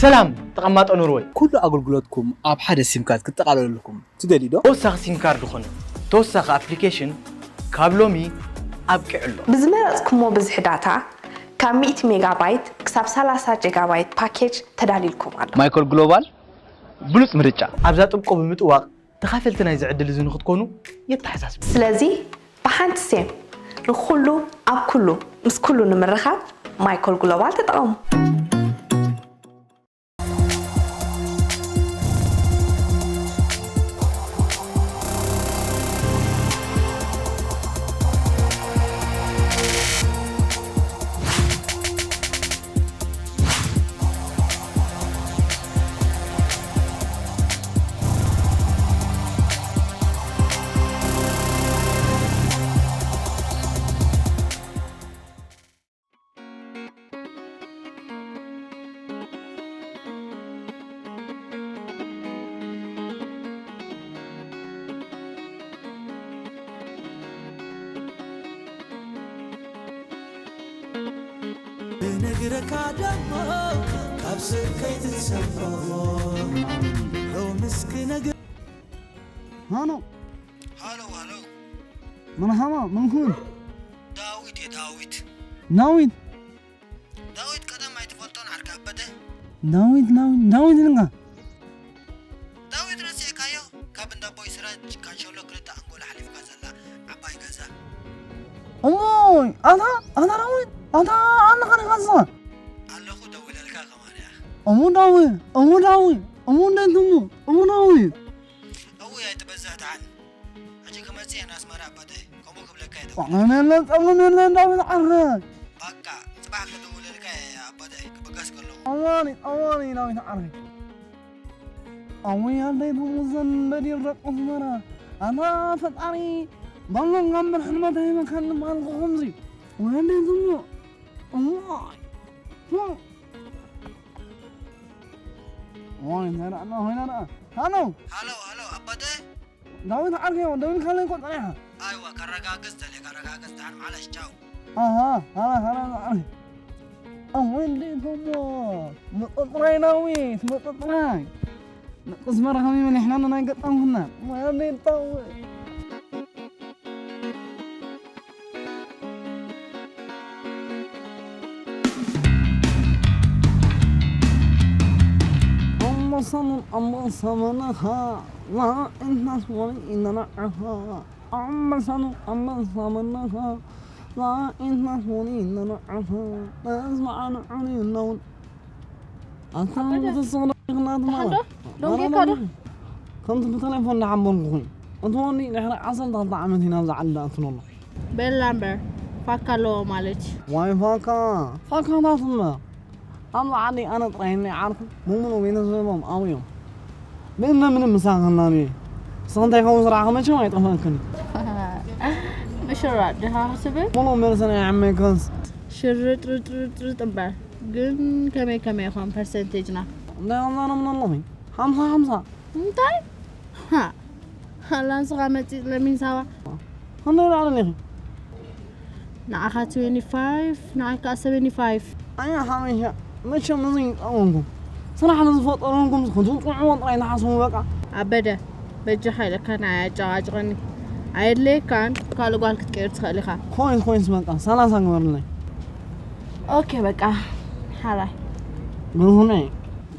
ሰላም ተቐማጦ ኖርወይ። ኩሉ ኣገልግሎትኩም ኣብ ሓደ ሲም ካርድ ክጠቓለለልኩም ትደልዩ ዶ? ተወሳኺ ሲም ካርድ ኾነ ተወሳኺ ኣፕሊኬሽን ካብ ሎሚ ኣብቂዑ ኣሎ። ብዝመረጽኩሞ ብዝሒ ዳታ፣ ካብ ሚእቲ ሜጋባይት ክሳብ ሰላሳ ጀጋባይት ፓኬጅ ተዳልዩልኩም ኣሎ። ማይኮል ግሎባል ብሉጽ ምርጫ። ኣብዛ ጥብቆ ብምጥዋቕ ተኻፈልቲ ናይዚ ዕድል እዚ ንኽትኮኑ የተሓሳስብ። ስለዚ ብሓንቲ ሴም ንኹሉ ኣብ ኩሉ ምስ ኩሉ ንምርኻብ ማይኮል ግሎባል ተጠቐሙ። ብነግረካ ደሞ ካብ ስር ከይትሰምዖ ሎምስ ክነግር ሃሎ ሃሎ ሃሎ መርሓባ መን ክውን ዳዊት እየ ዳዊት ዳዊት ዳዊት ቀደም ኣይትፈልጦን ዓርኪ ኣበደ ዳዊት ዳዊት ዳዊት ንጋ ዳዊት ረሲዕካዮ ካብ እንዳቦይ ስራጅ ካንሸሎ ክልተ ኣንጎሎ ሓሊፍካ ዘላ ዓባይ ገዛ እሞይ ኣታ ኣታ ዳዊት ኣታ ኣነ ኸሪኻ ዝኻ ኣለኹ ደዊለልካ ከማን እያ እሙ ዳዊ እሙ ዳዊ እሙ እንደንትሙ እሙ ዳዊ እውይ ኣይትበዝሕ ደሓን ሕጂ ክመጽእ እየ ናስመራ ኣባተ ከምኡ ክብለካ እየ ደውል ጠቕም የለን ጠቕም የለን ዳዊት ዓርኸ በቃ ጽባሕ ክድውለልካ እየ ኣባተ ክበጋስ ከለኹ ኣዋኒ ኣዋኒ ዳዊት ዓርኸ ኣወይ ኣደይ ተሙዘን በዲር ደቂ ኣስመራ ኣታ ፈጣሪ ባሎም ጋምበር ሕልመት ኣይመካን ማልኩ ከምዚ ወይ ኣደይ ተሙ እዋይ እዋይ እንታይ ደኣ ኮይና ደኣ ሃሎ ሃሎ ሃሎ ኣባተ ዳዊት ዓርከይ ወደብልካለይ እኮ ጸኒሓ ኣይዋ ከረጋግጽ ደልየ ከረጋግጽ ደሓን ማዕለሽ ቻው ኣሃ ሃላ ሃላ ዓርከይ ኣወይ እንዴት እሞ ምጥጥራይ ዳዊት ምጥጥራይ ንቅስ መራኸቢ መሊሕና ንናይ ገጣምኩና ወያ እንዴት ዳዊት Olmasa mı ama samana ha la innas wani inana aha. Olmasa mı ama samana ha la innas wani inana aha. Lazma ana ani naun. ኣታ ኣበደ። ብተስቕ ነግናት ደሓን ዶ? ማለት ደንጊዕካ ዶ? ከምቲ ብቴሌፎን እንዳሓበርኩ ኮይኑ እትወኒ ድሕሪ ዓሰርተ ክልተ ዓመት ኢና ኣብዚ ዓዲ ኣትኖ ኣሎ። ቤላ እምበር ፋካ ኣለዎ ማለት እዩ። ዋይ ፋካ ፋካታት እምበር ኣብዚ ዓዲ ኣነ ጥራይ ናይ ዓርኩ ብምሉእ ቤተሰቦም ኣብዮም ብእነ ምንም ምሳኸና ንየ ንስኻ እንታይ ከውን ስራሕኻ መቸም ኣይጠፍአክን እዩ። ምሽራጥ ድኻ ክትብል ሙሉእ መልሲ ናይ ዓመይ ከንስ ሽርጥርጥርጥርጥ እምበር ግን ከመይ ከመይ ይኾን ፐርሰንቴጅና? እንታይ ኣዛረብና ኣለኹ? ሓምሳ ሓምሳ። እንታይ? ሃ፣ ሃላ ንስኻ መፂእ ለሚን ሳዋ። ከመይ በዓል ኣለኺ? ንዓኻ ትዌንቲ ፋይቭ፣ ንዓይ ከዓ ሰቨንቲ ፋይቭ። ኣያ ሓበሻ፣ መቸም እዚ ይጠቕምኩም። ስራሕ ንዝፈጠሩልኩም ክትውቅዕዎ ጥራይ ተሓስቡ በቃ። ኣበደ፣ በጃኻ ኢለካ ንዓይ ኣጨቓጭቐኒ። ኣየድለየካን፣ ካልእ ጓል ክትቅይር ትኽእል ኢኻ። ኮይንስ ኮይንስ በቃ ሰላሳ ግበርለይ። ኦኬ በቃ ሓራይ። ብርሁነይ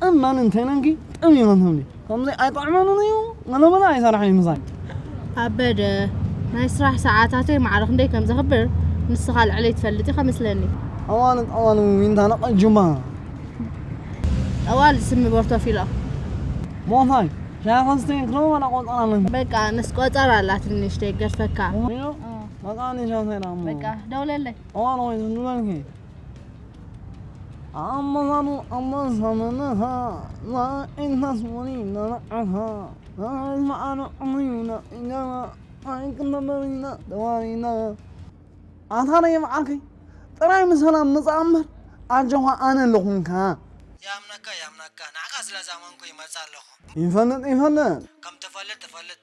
እመን እንተይነንኪ ጥም ይመትምኒ ከምዚ ኣይጥዕመንን እዩ መለመለ ኣይሰርሐን እዩ ምሳይ። ኣበደ ናይ ስራሕ ሰዓታተይ ማዕረ ክንደይ ከም ዘኽብር ንስኻ ልዕለይ ትፈልጥ ኢኻ መስለኒ። ኣዋልድ ኣዋልድ ዊንታ ነቐጅማ። ጠዋል ስሚ ቦርቶ ፊሎ። ሞታይ ሻያ ከንስተይ ክሎ ወላ ቆጠራ ምን። በቃ ንስ ቆጸራ ኣላ ትንሽ ደይገድፈካ። በቃ ንሻ እንታይ ዳሞ። በቃ ደውለለይ። ኣዋን ወይ ዝምበልኪ ኣመዛኑ ኣመዛመነኻ ናኢንታስሙኒ ነናዓኻ ናይዝመዓነ ዕሙዩና ኢናና ኣይክነበርና ደዋሪና ኣታ ናይ መዓርከይ ጥራይ ብሰላም ምጻእ እምበር ኣጆኻ ኣነ ኣለኹንካ ያምነካ ያምነካ ንዓኻ ስለ ዛመንኩ ይመጽእ ኣለኹ ይፈልጥ ይፈልጥ ከም ትፈልጥ ትፈልጥ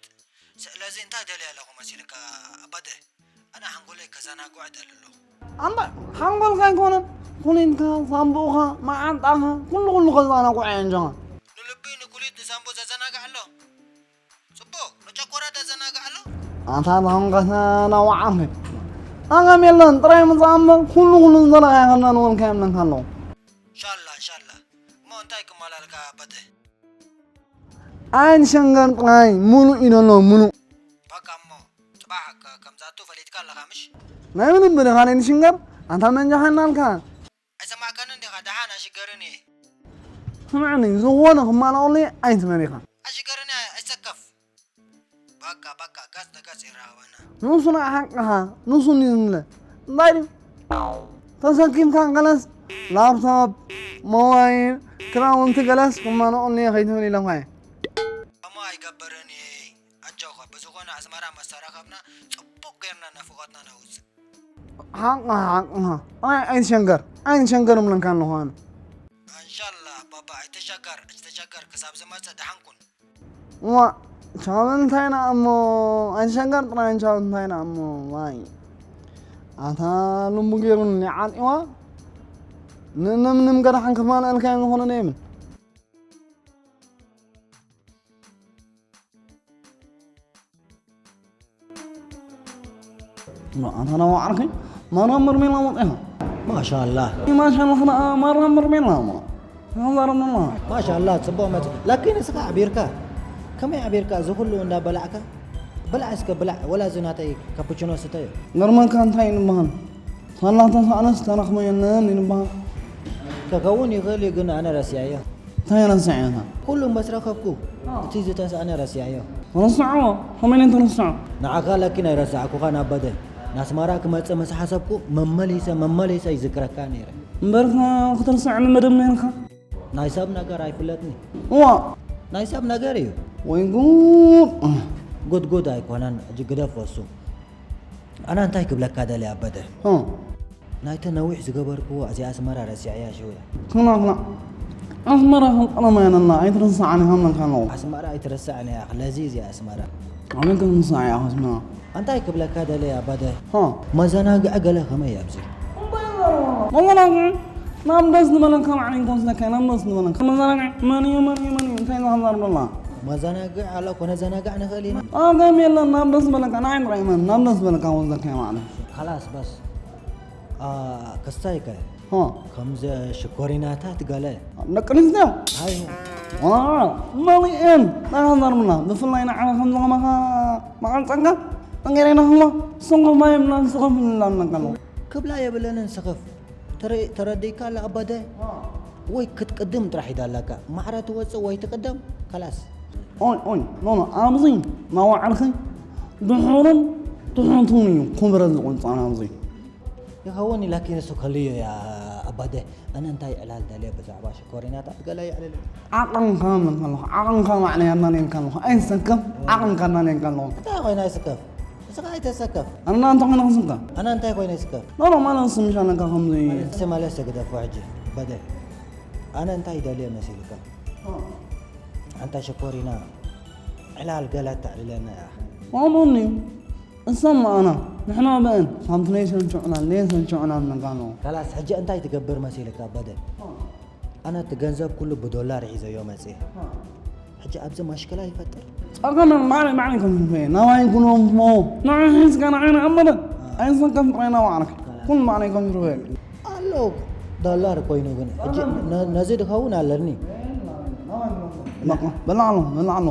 ስለዚ እንታይ ደልየ ኣለኹ መሲልካ ኣባተ ኣነ ሓንጎለይ ከዘናግዖ ይደሊ ኣለኹ። ኣንታ ሓንጎልካ ኣይኮነን ኩሊትካ፣ ሳምቡእኻ፣ መዓንጣኻ፣ ኩሉ ኩሉ ከዘናግዖ እየ እንጀኻ። ንልቢ ንኩሊት ንሳምቡ ዘዘናግዕ ኣሎ። ጽቡቕ፣ ንጨኮራ ዘዘናግዕ ኣሎ። ኣታ ተኾንካስ ናዋዓኺ። ኣቐም የለን፣ ጥራይ ምጻእ እምበር፣ ኩሉ ኩሉ ዝደለኻዮ ከናንወልካ የምነካ ኣለኹ። ሻላ፣ ሻላ። እሞ እንታይ ክመላልካ በተ? ኣይን ሸንገር ጥራይ፣ ሙሉእ እዩ ዘሎ፣ ሙሉእ። በቃ እሞ፣ ጽባሕ ከ-፣ ከምዛቱ ፈሊጥካ ኣለኻ ምሽ? ናይ ምን እምበር ኢኻ ኣይን ሽንገር? ኣንታ መንጃ ሓናልካ። ኣይሰማዕካንን ዲኻ? ደሓን ኣሽገርን እየ። ስምዕኒ፣ ዝኾነ ክማላኦለይ ኣይትመን ኢኻ። ኣሽገርን እየ፣ ኣይሰከፍ። በቃ፣ በቃ፣ ጋጽ ንጋጽ ይረኸበና። ንሱ ናይ ሓቅኻ፣ ንሱ እንድዩ ዝብለ። እንታይ ድዩ? ተሰኪምካ ገለስ፣ ላፕቶፕ፣ ሞባይል፣ ክዳውንቲ ገለስ ክማላኦለይ ከይትብል ኢለኻ እየ። ከምኡ ኣይገብርን እየ። ኣጆኻ፣ ብዝኾነ ኣስመራ መሰራኸብና ጽቡቕ ጌርና ናፍቖትና ነውጽእ። ሓቕኻ፣ ሓቕኻ። ኣይ፣ ኣይትሸንገር፣ ኣይትሸንገር እብለካ ኣለኹ ኣነ። እንሻላ ባባ፣ ኣይትሸገር፣ ኣይትሸገር፣ ክሳብ ዝመጽእ ደሓን ኩን። እዋ፣ ቻው እንታይና እሞ፣ ኣይትሸንገር ጥራይ ቻው እንታይና እሞ፣ ዋይ። ኣታ ልቡ ጌሩኒ ዓጢዋ፣ ንእነምንም ገዳሕን ክማልአልካ እዮም ዝኾነ ደይምን። ኣታ ናባዕልኺ ማርያም በርሜላ መፂኻ። ማሻላ። ማሻላ ኸዓ ማርያም በርሜላ እሞ። ተዛረብና። ማሻላ፣ ፅቡቕ መፅ-፣ ላኪን እስኻ ኣዕቢርካ። ከመይ ኣዕቢርካ እዚ ኩሉ እንዳበላዕካ? ብላዕ እስከ ብላዕ፣ ወላ እዚ ናተይ ካፑችኖ ስተዮ። ገርመካ እንታይ እዩ ንበሃል? ሳላ ተሳእነስ ተረኽበ የለን እዩ ንበሃል። ከከውን ይኽእል እዩ፣ ግን ኣነ ረሲዐዮ። እንታይ ረሲዐካ? ኩሉ መስ ረኸብኩ፣ ኣዎ። እቲ ዝተሳእነ ረሲዐዮ። ረስዖ? ከመይ ኢለ ተረስዖ? ንዓኻ ላኪን ኣይረሳዕኩኻን ኣበደ። ናስመራ ክመጽእ ምስ ሓሰብኩ መመሊሰ፣ መመሊሰ ይዝክረካ ነይረ። እምበርካ ክትርስዐኒ መደብ ነይርካ? ናይ ሰብ ነገር ኣይፍለጥኒ። እዋ። ናይ ሰብ ነገር እዩ። ወይ ጉድ! ጉድ ጉድ ኣይኮነን፣ ሕጂ ግደፎ እሱ። ኣነ እንታይ ክብለካ ደልየ ኣበደ? እ። ናይተ ነዊሕ ዝገበርክዎ እዚኣ ኣስመራ ረሲዐያ ሽውያ። ክና፣ ክና። ኣስመራ ከም ቀለማ እያ ነላ፣ ኣይትርስዓን ኢኻ እብለካ ኣለኹ። ኣስመራ ኣይትርስዕን እያ፣ ለዚ እዚኣ ኣስመራ። ኣነ ግን ምስኣ እያ ኣስመራ። እንታይ ክብለካ ደልየ ኣባደ? ሀ። መዘናግዒ ገለ ከመይ ኣብዚ? መዘናግዒ? ናብ ደስ ዝበለካ ማዕረ እንኮን ስለካ፣ ናብ ደስ ዝበለካ። መዘናግዒ መን እዩ፣ መን እዩ፣ መን እዩ? እንታይ ኢኻ ትዛረብ ዘላ? መዘናግዒ ኣሎ እኮ፣ ነዘናግዕ ንኽእል ኢና። ኣገም የለን፣ ናብ ደስ ዝበለካ፣ ንዓይ ጥራይ እመን፣ ናብ ደስ ዝበለካ ወስደካ እየ ማዕረ። ካላስ በስ። አ፣ ክስታይ ከ? ሀ። ከምዚ ሽኮሪናታት ገለ። ደቂ ኣንስትዮ? ኣይ። ዋ፣ መሊኤን። ንዓኻ ዘርምና። ብፍላይ ንዓኻ ከምዚ ከማኻ መዓንጠንካ ጠንጌሬና ህዋ። ስንኮ ማይ ምናምን ስኸፍ ምናምን ነቀሎ። ክብላ የብለንን ስኸፍ። ተረ-፣ ተረዲእካ ኣለ ኣባደ? ዋ። ወይ ክትቅድም ጥራሕ ኢዳ ኣለካ። ማዕረ ትወፅእ ወይ ትቅደም። ካላስ። ኦይ፣ ኦይ፣ ኖ፣ ኖ፣ ኣብዚ ናዋዕልኺ ድሑርን ትሑትን እዩ ክብረት ዝቑንፃና ኣብዚ። ይኸውን ኢላኪ ንሱ ከልዮ እያ ኣባደ። ኣነ እንታይ ዕላል ደልየ ብዛዕባ ሽኮሪናታት ገለ የዕልል። ዓቐንካ ምንካ ኣለኹ፣ ዓቐንካ ማዕለያ እናኔንካ ኣለኹ። ኣይሰከፍ፣ ዓቐንካ እናኔንካ ኣለኹ። እንታይ ኮይና ይስከፍ? እስኻ ኣይተሰከፍ። ኣና እንታይ ኮይና ክስከፍ? ኣነ እንታይ ኮይነ ይስከፍ? ኖ፣ ኖ፣ ማለት ስምሽ ኣለካ ከምዚ። ማለት ማለት ግደፎ ሕጂ፣ በደ። ኣነ እንታይ ደልየ መሲልካ? ኦ። ኣንታ ሽኮሪና፣ ዕላል ገለ ተዕልለና እያ። ኦ፣ ሞኒ። እሰማዕና፣ ንሕና በእን፣ ሳምቲ ነይሰልቹ ዕላል፣ ነይሰልቹ ዕላል ነጋኖ። ካላስ፣ ሕጂ እንታይ ትገብር መሲልካ፣ በደ? ኣነ እቲ ገንዘብ ኩሉ ብዶላር ሒዘዮ መጽየ። ሕጂ ኣብዚ ማሽክላ ይፈጥር። ጸገም ባዕለይ፣ ባዕለይ ከም ዝፈየ፣ ናባይ ኩሎም ሞ። ንዓይ ሒዝካ ንዓይ ንኣመደ። ኣይሰከም ጥራይ ናባዕለካ። ኩሉ ባዕለይ ከም ዝፈየ። ኣሎ፣ ዶላር ኮይኑ ግን፣ ሕጂ ነ-፣ ነዚ ድኸውን ኣለኒ። በቃ፣ በላዕሎ፣ በላዕሎ፣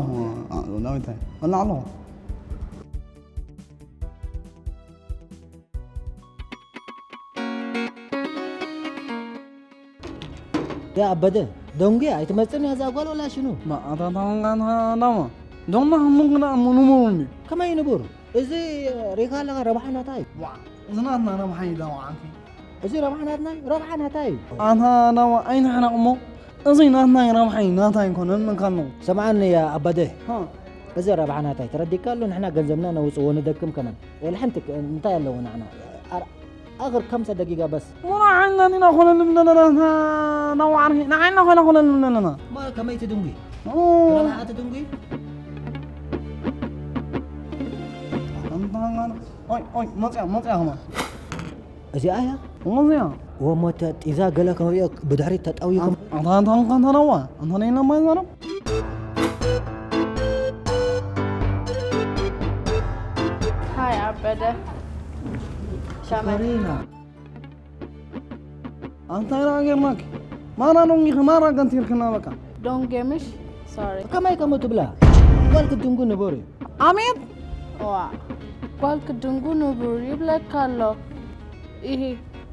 ዳዊታይ፣ በላዕሎ። ያ ኣበደ፣ ደንጉያ ኣይትመጽእን እያ እዛ ጓል ወላ ሽኑ? ማኣታታንጋና ዳማ፣ ዶማ ህሙንግና ሙኑሙሩኒ። ከመይ ንቡር? እዚ ሪኻ ኣለኻ ረብሓ ናታ እዩ። ዋ፣ እዚ ናትና ረብሓ እዩ ዳማ ዓንኪ። እዚ ረብሓ ናትና እዩ፣ ረብሓ ናታ እዩ። ኣታ ዳማ ኣይንሕረቕ እሞ፣ እዚ ናትና እዩ ረብሓ እዩ፣ ናታ ኣይኮነን መንካኖ። ሰምዓኒ ያ ኣበደ። ሃ። እዚ ረብሓ ናታ እዩ፣ ተረዲእካ ኣሎ፣ ንሕና ገንዘብና ነውጽዎ ንደክም ከማን። ወላ ሓንቲ ክ-፣ እንታይ ኣለዎ ንዓና? ኣር-፣ ኣኽር ከምሰ ደቂቃ በስ። ሙና ዓይና ዲና ኮነ ልምለና ናዋዓርሂ፣ ንዓይና ኮይና ኮነ ልምለና። ማ ከመይ ትድንጉ? ኦ። ረብሓ ትድንጉ? ኣንታ ኦይ፣ ኦይ፣ መጽያ፣ መጽያ ኸማ። እዚኣ እያ? መጽያ። ወሞተ ጢዛ ገለ ክንሪኦ ብድሕሪት ተጠውዩ ከም ኣንታ ኣንታ ኣንታ ኣንታ ነዋ ኣንታ ነይና ማይ ዛረብ ሃይ ኣበደ ሻመ ኮሪና ኣንታ ኢና ጌርናክ ማና ዶንጊኺ ማና ገንቲርክና በቃ ዶንጌ ምሽ ሶሪ ከማይ ከመ ትብላ ጓል ክትድንጉ ንቡር እዩ ኣሜን ዋ ጓል ክትድንጉ ንቡር ይብለካ ኣሎ ኢሂ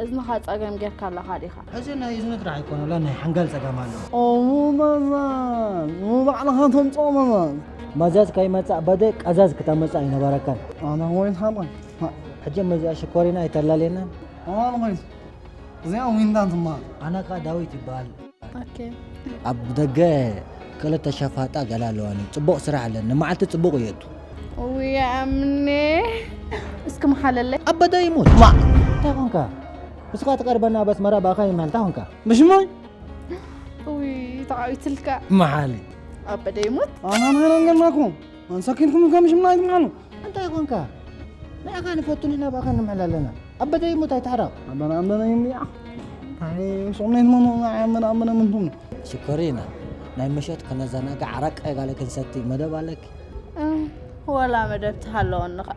እዝንኻ ጸገም ጌርካ ኣለኻ ዲኻ? ሕዚ ናይ እዝኒ ጥራሕ ኣይኮነ ላ ናይ ሓንጋል ጸገም ኣሎ። ኦሙ መዛዝ ሙ ባዕልኻ ተምጽኦ መዛዝ። መዛዝ ከይመጽእ በደ ቀዛዝ ክተምጽእ ኣይነበረካን። ኣነ ኮይት ሓባይ። ሕጂ መዚኣ ሽኮሪና ኣይተላልየናን። ኣነ ኮይት እዚኣ ዊንታ ትበሃል። ኣነ ከኣ ዳዊት ይበሃል። ኣብ ደገ ክልተ ሸፋጣ ገለ ኣለዋኒ። ጽቡቕ ስራሕ ኣለኒ። ንመዓልቲ ጽቡቕ የእቱ። ውይ ኣምኔ እስኪ መሓለለይ። ኣበደ ይሙት። ማ እንታይ ኮንካ? እስኻ ትቐርበና ኣብ ኣስመራ ብኣኻ ይምሕል እንታይ ኮንካ? ብሽሞይ? ውይ ተዓዊትልካ። መሓሊ። ኣበደ ይሙት። ኣና ንሕና ንገርናኩም። ኣንሳኪንኩም ከም ሽምና ኣይትምሓሉ። እንታይ ኮንካ? ንኣኻ ንፈቱ ንሕና ብኣኻ ንምሕል ኣለና። ኣበደ ይሙት ኣይትሕረቕ። ኣበና ኣበና ይምያ። ኣይ ሶሜት መሞ ኣመና ኣመና ምንቱም። ሽኮሪና ናይ ምሸት ከነዘናግዕ ዓረቀ ጋለ ክንሰቲ መደብ ኣለኪ? ወላ መደብ ትሃለወኒ ኸ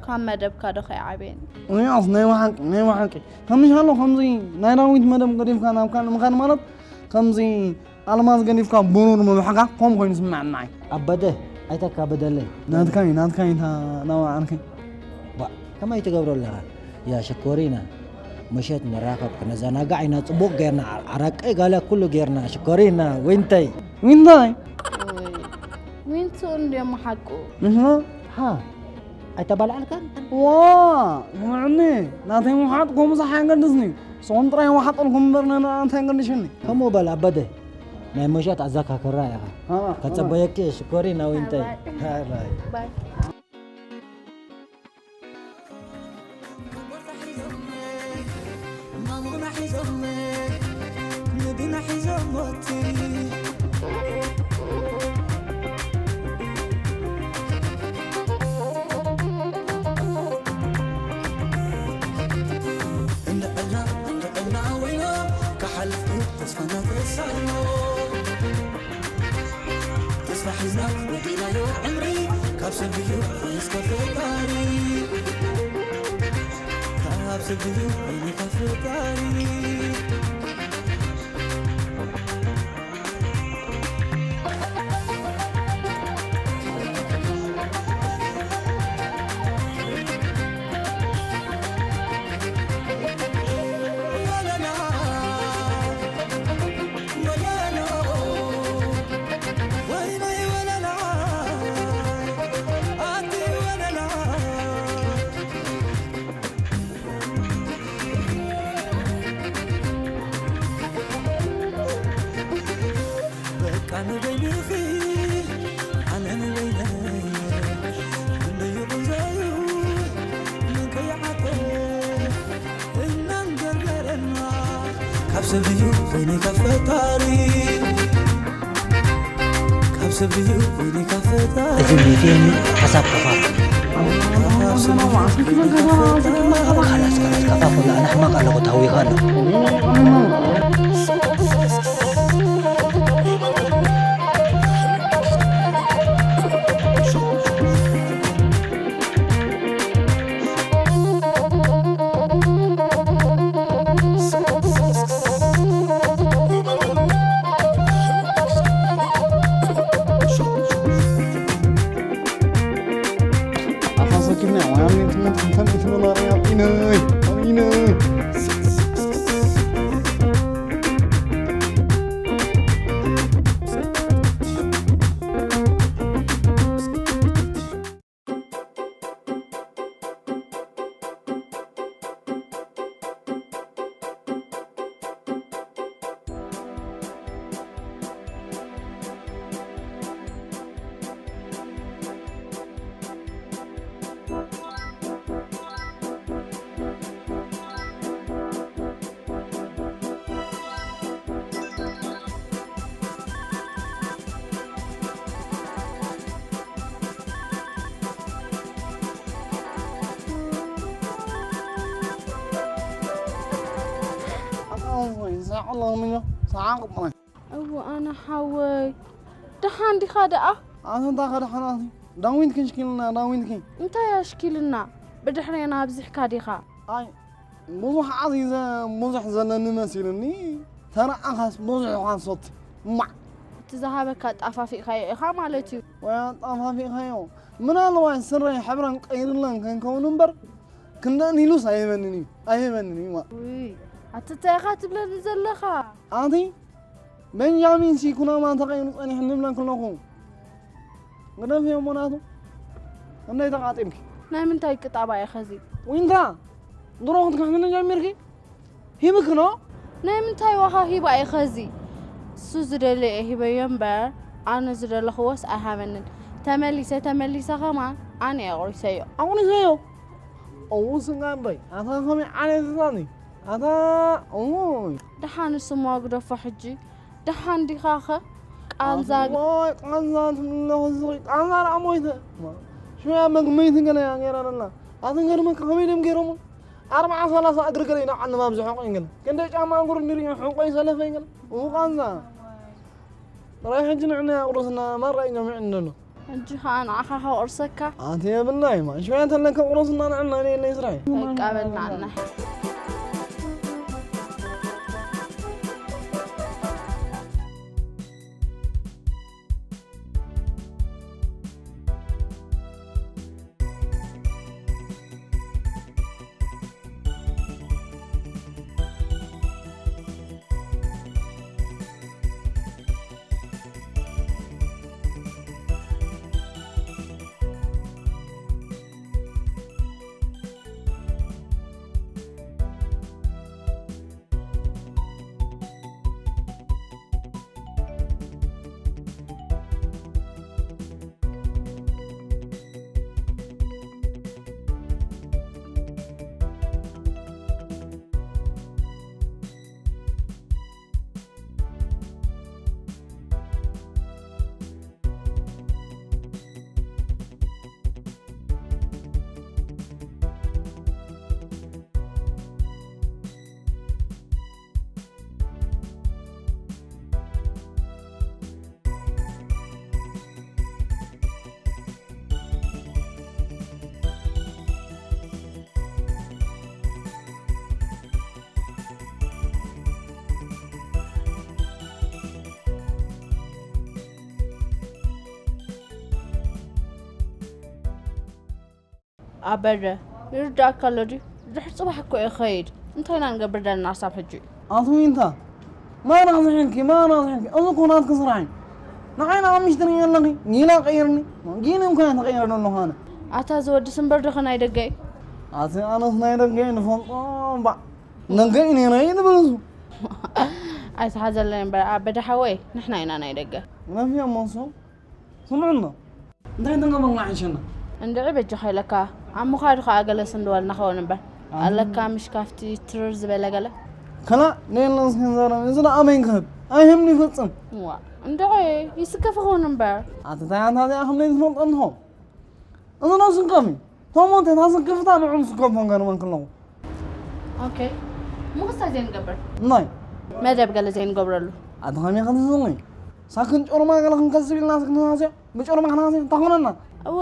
ካብ መደብካ ዶ ከይዓብየኒ? እኒኣስ ናይ ብሓቂ ናይ ብሓቂ ከምሻሎ ከምዚ ናይ ዳዊት መደብ ገዲፍካ ናብ ካልእ ምኻድ ማለት ከምዚ ኣልማዝ ገዲፍካ ብሩር ምብሕጋግ ከምኡ ኮይኑ ይስምዓኒ ንዓይ። ኣበደ ኣይተካብደለይ። ናትካ እዩ ናትካ እዩ እንታ ናባዓልከይ። ባ ከመይ ትገብሮ ኣለኻ? ያ ሽኮሪና ምሸት ንራኸብ ክነዘናጋዕ ኢና ጽቡቕ ጌርና ዓረቀ ጋለ ኩሉ ጌርና ሽኮሪና ዊንተይ። ዊንታይ? ዊንቱ እንድዮም ሓቁ። ንሕና ሃ ኣይተባልዓልካን? ዋ ስምዕኒ ናተይ ምውሓጥ ከምኡ ዝሓገድስኒ ስኹም ጥራይ ይወሓጠልኩም እምበር ንኣንታይ ገዲሽኒ። ከምኡ በል ኣበደ ናይ ምሸት ኣዘካክራ ኢኻ። ከጸበየኪ ሽኮሪና ዊንተይ። ተስፋ ሒዝና ወዲእናዮ ዕምሪ ካብ ሰብ ድዩ ወይስ ካብ ፈጣሪ? ካብ ሰብ ድዩ ወይስ ካብ ፈጣሪ? ካብ ሰብ ድዩ ወይኒ ካብ ፈጣሪ? ካብ ሰብ ድዩ ወይኒ ካብ ፈጣሪ? እዚ ሚድያ ሓሳብ ከፋፍል። ካብ ሰብ ድዩ ወይኒ ካብ ፈጣሪ? ካላስ ካላስ ከፋፍል ኣነ ሕማቕ ኣለኹ ተሃዊኸ ኣለኹ። ኣላ ምኞ ሰዓቕ ጥራይ። እወ ኣነ ሓወይ፣ ደሓን ዲኻ ደኣ? ኣንታ ከደሓናት ዳዊት ክንሽኪልና ዳዊት ኪ እንታይ ኣሽኪልና? ብድሕሬና ኣብዚሕካ ዲኻ? ኣይ ብዙሕ ዓዚዘ ብዙሕ ዘለኒ መሲልኒ። ተረኣኻስ ብዙሕ ኳንሶት ማዕ እቲ ዝሃበካ ጣፋፊእካዮ ኢኻ ማለት እዩ። ወይ ኣጣፋፊእካዮ። ምናልባት ስረይ ሕብረን ቀይርለን ከንከውን እምበር ክንደእን ኢሉስ ኣይህበንን እዩ። ኣይህበንን እዩ ማ። ውይ ኣቲ እንታይ ኢኻ ትብለኒ ዘለኻ? ኣቲ ቤንጃሚን ሲ ኩናማ ተቐይሩ ጸኒሑ ንብለኪ ኣለኹ። ግደፍዮ እሞ ናቱ። ክንደይ ተቓጢምኪ? ናይ ምንታይ ቅጣባ ኢኸ እዚ? ዊንታ ድሮ ክትክሕምኒ ጀሚርኪ? ሂብኪ ኖ? ናይ ምንታይ ዋኻ ሂባ ኢኸ እዚ? እሱ ዝደለየ ሂበዮ እምበር ኣነ ዝደለኽዎስ ኣይሃበንን። ተመሊሰ ተመሊሰ ኸማን ኣነ የቑሪሰዮ። ኣቑሪሰዮ? እው ስጋበይ ኣታ ከመይ ዓሌትታኒ ኣታ እውይ። ደሓን ስሞ ግደፎ ሕጂ። ደሓን ዲኻኸ? ቃንዛ ግ- ኣቦይ ቃንዛ ትብሎ ዝኺ ቃንዛ ደኣ ሞይተ። ሽያ መግመይቲ ገለ እያ ገይራ ደላ። ኣትን ገርመካ ከመይ ደም ገይሮሞ? ኣርብዓ ሰላሳ እግሪ ገለ ኢና ዓንማ ኣብዚ ሕቆይ ገለ። ክንደይ ጫማ እግሩ ንሪኦ ሕቆይ ሰለፈይ ገለ። እው ቃንዛ። ጥራይ ሕጂ ንዕና ያቕሩስና ማራ እዩ ጀሚዑ እንዶ። ሕጂ ኸኣ ንዓኻ ከቑርሰካ። ኣንቲ የብልናይ ማ ሽያ ተለካ ቁሩስና ንዕና ነየለ ይስራይ። በቃ በልና ኣና። ኣበደ ይርዳእካ ኣሎ ድዩ? ድሕሪ ጽባሕ እኮ እየ ክኸይድ። እንታይ ኢና ንገብር ዘለና ክሳብ ሕጂ? ኣቶ ዊንታ፣ ማና ዝሒልኪ፣ ማና ዝሒልኪ። እዚ እኮ ናትኪ ስራሕ እዩ። ንዓይ ንኣምሽ ትርእዮ ኣለኺ። ጊላ ቀይርኒ። ጊን እኮ እየ ተቐይረ ዘለኹ ኣነ። ኣታ እዚ ወድስ እምበር ዶ ኸ ናይ ደገ እዩ? ኣቲ ኣነስ ናይ ደገ እየ ዝፈልጦ እምባ። ደገ እዩ ነይረ እዩ ዝብል እሱ። ኣይትሓዘለይ እምበር ኣበደ ሓወይ፣ ንሕና ኢና ናይ ደገ። ነፍዮም እሱ። ስምዑ እሞ፣ እንታይ ተንገበልና ዓይሸና? እንድዒ በጃኻ ኢለካ፣ ኣብ ምዃዱ ኸኣ ገለ ስንድወልና ኸውን እምበር። ኣይ። ኣለካ ምሽ ካብቲ ትርር ዝበለ ገለ? ከላ፣ ነየለን እስኪ ንዛረብ፣ እዚ ደኣ ኣበይ ክህብ? ኣይህብን ይፈጽም። እዋ፣ እንድዒ፣ ይስከፍ ይኸውን እምበር። ኣቲ እንታይ ኣንታ እዚኣ ከም ዘይትፈልጦ እንሆ። እዚ ነው ስንቀፍ እዩ። ተሞተ፣ እታ ስንቅፍታ ንዑ ስንቀፎ ገርመን ከለኹ። ኦኬ። ምኽስታይ ዘይንገብር። ናይ። መደብ ገለ ዘይንገብረሉ። ኣቲ ኸመይ ኸም ዝዝኒ? ሳክን ጮርማ ገለ ክንከስብ ኢልና ስክንሃስዮ። ብጮርማ ኸናስዮ፣ እንታይ ኾነና? እወ፣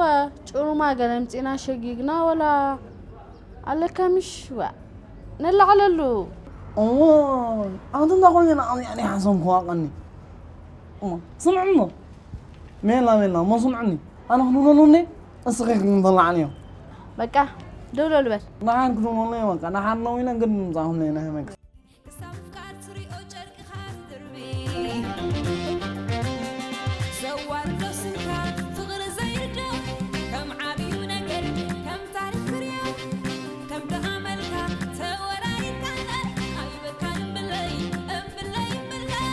ጮርማ ገለ ምጺና ሸጊግና ወላ ኣለካ ምሽ ዋ። ነላዕለሉ። እዎ፣ ኣንቲ እንታይ ኾይና፣ ኣነ፣ ኣነ ሓሰንኩዋ ቀኒ። እሞ፣ ስምዕሞ። ሜላ፣ ሜላ፣ እሞ ስምዕኒ። ኣነ ክድውለሉ እንዴ? እስኺ ክንተላዓልዮ። በቃ፣ ደውለሉ በል። ንሓን ክድውለሉ እየ፣ በቃ። ንሓን ነው ኢለ ግድ ምምጻእኹም ነይ፣ ናይ መግስ። ክሳብ ምፍቃር ትሪኦ ጨርቅኻ ትድርቢ። ዘዋርዶ ስንካ ፍቕሪ ዘይርዶ፣ ከም ዓብዩ ነገር፣ ከም ታሪኽ ክሪኦ፣ ከም ደሃመልካ ተወራሪድካ እምበር፣ ኣይበካን እምብለይ፣ እምብለይ፣ እምብለይ።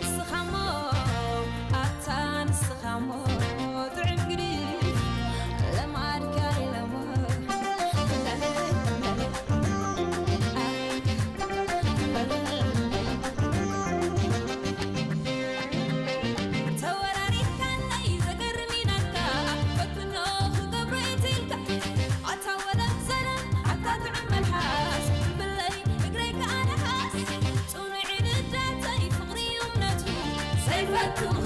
ንስኻሞ ኣታ ንስኻሞ ጥዑም ግዲ ለማድካ ኢለሞ። በትኹ